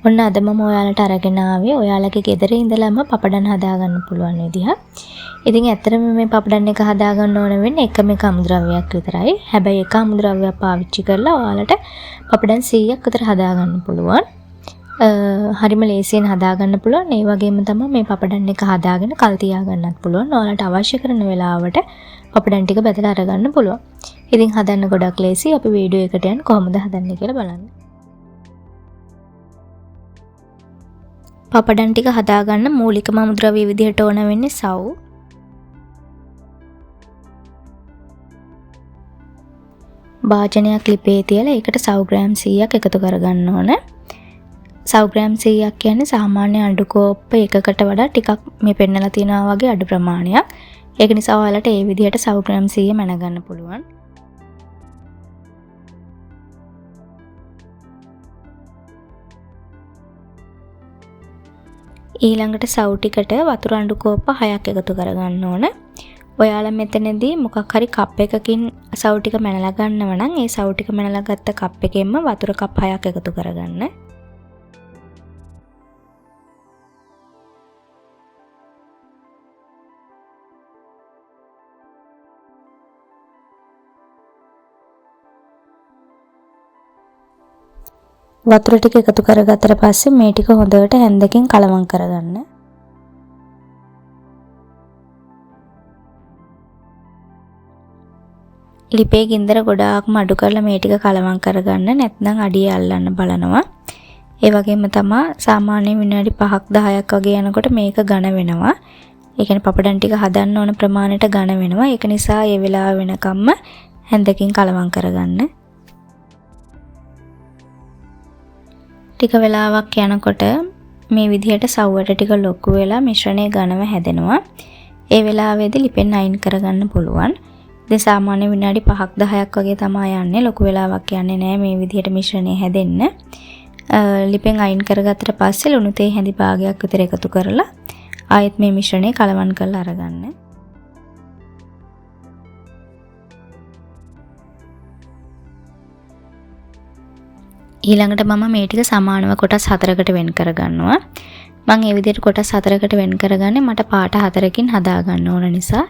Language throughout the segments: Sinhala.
ඔන්න අද මම ඔයාලට අරගෙන ආවේ ඔයාලගේ ගෙදර ඉඳලම පපඩම් හදාගන්න පුළුවන් විදිහ. ඉතින් ඇත්තටම මේ පපඩම් එක හදාගන්න ඕන වෙන්නේ එකම එක අමුද්‍රව්‍යයක් විතරයි. හැබැයි එක අමුද්‍රව්‍යයක් පාවිච්චි කරලා ඔයාලට පපඩම් 100ක් විතර හදාගන්න පුළුවන්. හරිම ලේසියෙන් හදාගන්න පුළුවන්. ඒ වගේම තමයි මේ පපඩම් එක හදාගෙන කල් තියාගන්නත් පුළුවන්. ඔයාලට අවශ්‍ය කරන වෙලාවට පපඩම් ටික බෙදලා අරගන්න පුළුවන්. ඉතින් හදන්න ගොඩක් ලේසි. අපි වීඩියෝ එකට යන කොහොමද හදන්නේ කියලා බලන්න. පපඩම් ටික හදාගන්න මූලිකම අමුද්‍රව්‍ය විදිහට ඕන වෙන්නේ සව්. භාජනයක් ලිපේ තියලා ඒකට සව් ග්‍රෑම් 100ක් එකතු කරගන්න ඕන. සව් ග්‍රෑම් 100ක් කියන්නේ සාමාන්‍ය අඬු කෝප්ප එකකට වඩා ටිකක් මේ පෙන්නලා තියනවා වගේ අඩු ප්‍රමාණයක්. ඒක නිසා ඔයාලට ඒ විදිහට සව් ග්‍රෑම් 100 මැනගන්න පුළුවන්. ඊළඟට සව් ටිකට වතුර අඬු කෝප්ප 6ක් එකතු කරගන්න ඕන. ඔයාලා මෙතනදී මොකක් හරි කප් එකකින් සව් ටික මැනලා ගන්නව නම් ඒ සව් ටික මැනලා ගත්ත කප් එකෙන්ම වතුර කප් 6ක් එකතු කරගන්න. වතුර ටික එකතු කරගත්තට පස්සේ මේ ටික හොඳට හැන්දකින් කලවම් කරගන්න. ලිපේ ගින්දර ගොඩාක්ම අඩු කරලා මේ ටික කලවම් කරගන්න, නැත්නම් අඩිය අල්ලන්න බලනවා. ඒ වගේම තමා සාමාන්‍ය විනාඩි 5ක් 10ක් වගේ යනකොට මේක ඝන වෙනවා. ඒ කියන්නේ පපඩම් ටික හදන්න ඕන ප්‍රමාණයට ඝන වෙනවා. ඒක නිසා ඒ වෙලාව වෙනකම්ම හැන්දකින් කලවම් කරගන්න. ටික වෙලාවක් යනකොට මේ විදිහට සව්වට ටික ලොකු වෙලා මිශ්‍රණය ඝනව හැදෙනවා. ඒ වෙලාවේදී ලිපෙන් අයින් කරගන්න පුළුවන්. ඉතින් සාමාන්‍ය විනාඩි 5ක් 10ක් වගේ තමයි යන්නේ. ලොකු වෙලාවක් යන්නේ නෑ මේ විදිහට මිශ්‍රණය හැදෙන්න. ලිපෙන් අයින් කරගත්තට පස්සේ ලුණු තේ හැඳි භාගයක් විතර එකතු කරලා ආයෙත් මේ මිශ්‍රණය කලවම් කරලා අරගන්න. ඊළඟට මම මේ ටික සමානව කොටස් 4කට වෙන් කරගන්නවා. මම මේ විදිහට කොටස් 4කට වෙන් කරගන්නේ මට පාට 4කින් හදාගන්න ඕන නිසා.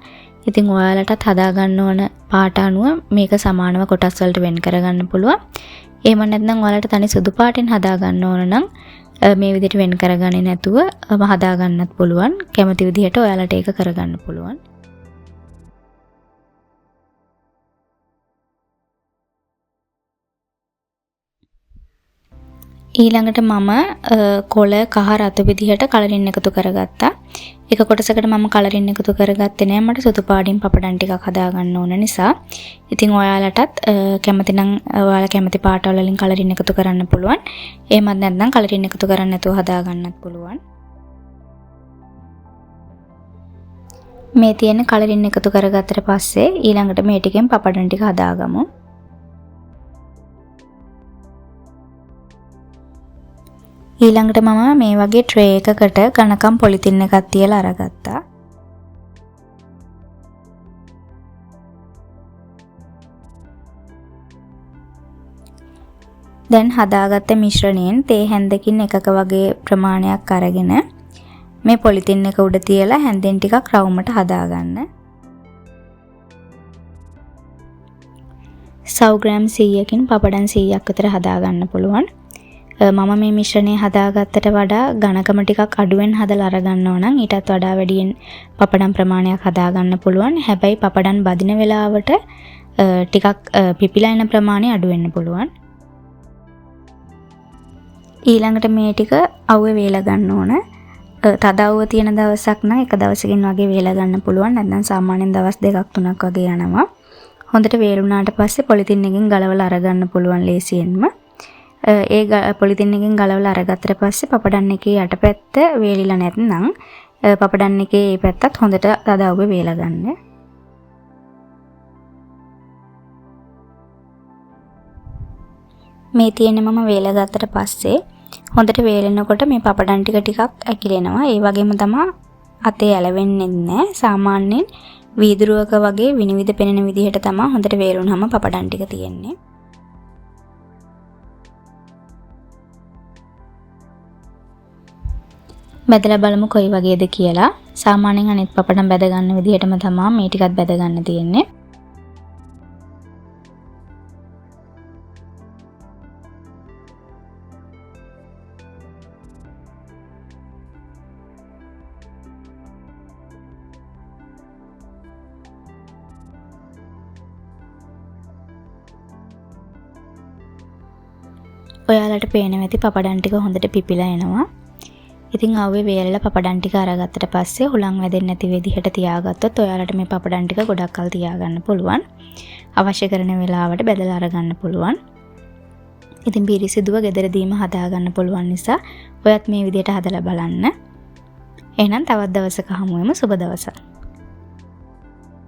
ඉතින් ඔයාලටත් හදාගන්න ඕන පාට අනුව මේක සමානව කොටස් වලට වෙන් කරගන්න පුළුවන්. එහෙම නැත්නම් ඔයාලට තනි සුදු පාටෙන් හදාගන්න ඕන නම් මේ විදිහට වෙන් කරගන්නේ නැතුව හදාගන්නත් පුළුවන්. කැමති විදිහට ඔයාලට ඒක කරගන්න පුළුවන්. ඊළඟට මම කොළ කහ රතු විදිහට කලරින් එකතු කරගත්තා. එක කොටසකට මම කලරින් එකතු කරගත්තේ නෑ, මට සුදු පාටින් පපඩම් ටිකක් හදාගන්න ඕන නිසා. ඉතින් ඔයාලටත් කැමති නම් ඔයාලා කැමති පාටවල වලින් කලරින් එකතු කරන්න පුළුවන්. එහෙමත් නැත්නම් කලරින් එකතු කරන්න නැතුව හදාගන්නත් පුළුවන්. මේ තියෙන කලරින් එකතු කරගත්තට පස්සේ ඊළඟට මේ ටිකෙන් පපඩම් ටික හදාගමු. ඊළඟට මම මේ වගේ ට්‍රේ එකකට ඝනකම් පොලිතින් එකක් තියලා අරගත්තා. දැන් හදාගත්ත මිශ්‍රණයෙන් තේ හැන්දකින් එකක වගේ ප්‍රමාණයක් අරගෙන මේ පොලිතින් එක උඩ තියලා හැන්දෙන් ටිකක් රවුමට හදාගන්න. සව් ග්‍රෑම් 100කින් පපඩම් 100ක් විතර හදාගන්න පුළුවන්. මම මේ මිශ්‍රණය හදාගත්තට වඩා ඝනකම ටිකක් අඩුවෙන් හදලා අරගන්නවා නම් ඊටත් වඩා වැඩියෙන් පපඩම් ප්‍රමාණයක් හදාගන්න පුළුවන්. හැබැයි පපඩම් බදින වෙලාවට ටිකක් පිපිලා එන ප්‍රමාණය අඩු වෙන්න පුළුවන්. ඊළඟට මේ ටික අවුවේ වේලා ගන්න ඕන. තද අවුව තියෙන දවසක් නම් එක දවසකින් වගේ වේලා ගන්න පුළුවන්. නැත්නම් සාමාන්‍යයෙන් දවස් දෙකක් තුනක් වගේ යනවා. හොඳට වේලුණාට පස්සේ පොලිතින් එකෙන් ගලවලා අරගන්න පුළුවන් ලේසියෙන්ම. ඒ පොලිතින් එකෙන් ගලවලා අරගත්තට පස්සේ පපඩම් එකේ යටපැත්ත වේලිලා නැත්නම් පපඩම් එකේ ඒ පැත්තත් හොඳට තද අවුවේ වේලා ගන්න. මේ තියෙන්නේ මම වේලා ගත්තට පස්සේ හොඳට වේලෙනකොට මේ පපඩම් ටික ටිකක් ඇකිලෙනවා. ඒ වගේම තමයි අතේ ඇලවෙන්නේ නැහැ. සාමාන්‍යයෙන් වීදුරුවක වගේ විනිවිද පෙනෙන විදිහට තමයි හොඳට වේලුනහම පපඩම් ටික තියෙන්නේ. බැදලා බලමු කොයි වගේද කියලා. සාමාන්‍යයෙන් අනිත් පපඩම් බැද ගන්න විදිහටම තමයි මේ ටිකත් බැද ගන්න තියෙන්නේ. ඔයාලට පේනවා ඇති පපඩම් ටික හොඳට පිපිලා එනවා. ඉතින් අවුවේ වේලලා පපඩම් ටික අරගත්තට පස්සේ හුලං වැදෙන්නේ නැති විදිහට තියාගත්තොත් ඔයාලට මේ පපඩම් ටික ගොඩක් කල් තියාගන්න පුළුවන්. අවශ්‍ය කරන වෙලාවට බැදලා අරගන්න පුළුවන්. ඉතින් පිරිසිදුව ගෙදරදීම හදාගන්න පුළුවන් නිසා ඔයත් මේ විදිහට හදලා බලන්න. එහෙනම් තවත් දවසක හමු වෙමු. සුබ දවසක්.